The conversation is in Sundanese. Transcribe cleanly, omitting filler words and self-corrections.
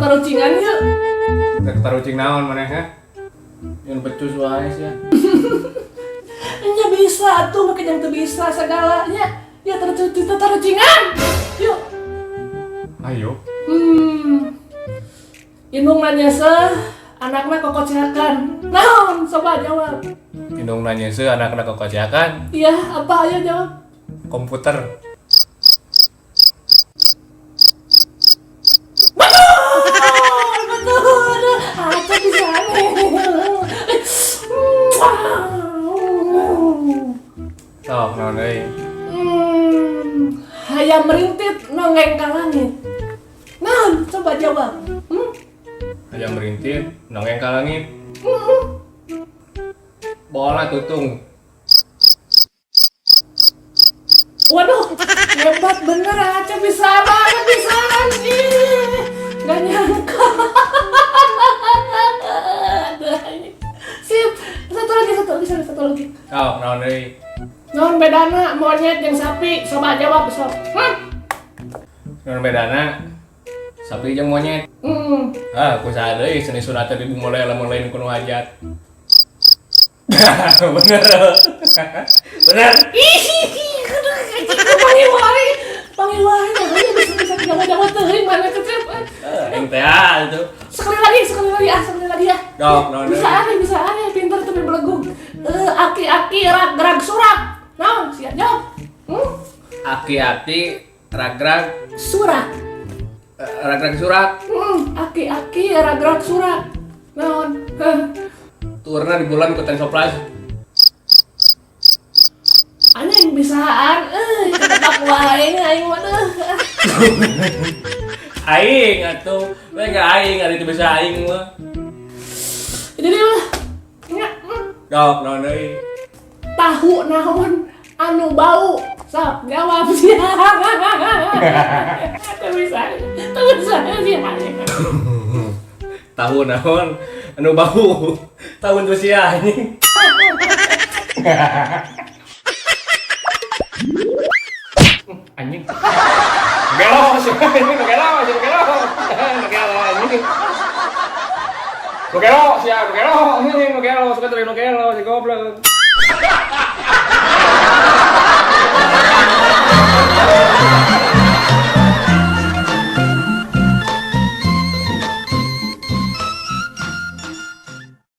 Tarucingan yuk. Rek tarucing naon maneh ha? Yang becus wae sia. Nya bisa tuh, mungkin yang teu bisa segalanya. Ya tarucingan. Yuk. Ayo. Indungna nyeuseuh, anakna kokocehakan. Naon? Coba jawab. Indungna nyeuseuh, anakna kokocehakan. Iya, apa, ayo jawab. Komputer. Betul, betul. Aca bisa. Sok, naon deui? Hayam merintit nonggeng ka langit. Naon? Coba jawab. Hayam merintit nonggeng ka langit. Bola tutung. Waduh, hebat bener Aca, bisa banget, bisa. Ih, gak nyangka. Aduh, ini. Sip, satu lagi, satu lagi, satu lagi. Sok, naon deui? Naon bedana monyet jeung sapi? Coba jawab, sok. Naon bedana sapi jeung monyet? Ah, ku saha deui seni sunat teh dimulai lamun lain ku nu hajat. Bener. Bener. Ih, panggil wae. Panggil wae, nah, bisa bisa jawab-jawab teuing mana kecil. Eh, aing teh ah itu. Sekali lagi ah, sekali lagi ya. Dok, naon Bisa deui? aneh, bisa aneh, pinter tapi belegug. Eh, aki-aki rag-rag surak. Naon? Siap jawab. Aki-aki rag-rag Surak. Rag-rag surak. Aki-aki rag-rag surak. Naon? Heh. Turna di bulan ku Tensoplas. Anjing bisaan, eh, ketebak wae aing mah deuh. Aing atuh, we enggak aing ari teu bisa aing mah. Jadi lah. Nya. Dok, naon deui? Tahu naon anu bau? Sok jawab sih. Teu bisa. Teu bisa sih. Tahu naon anu bau? Tahun tuh sia anjing. Anjing. Gelo sih, anjing, gelo sih, gelo. Gelo anjing. Gelo sia, gelo, anjing, gelo, suka terus gelo si goblok.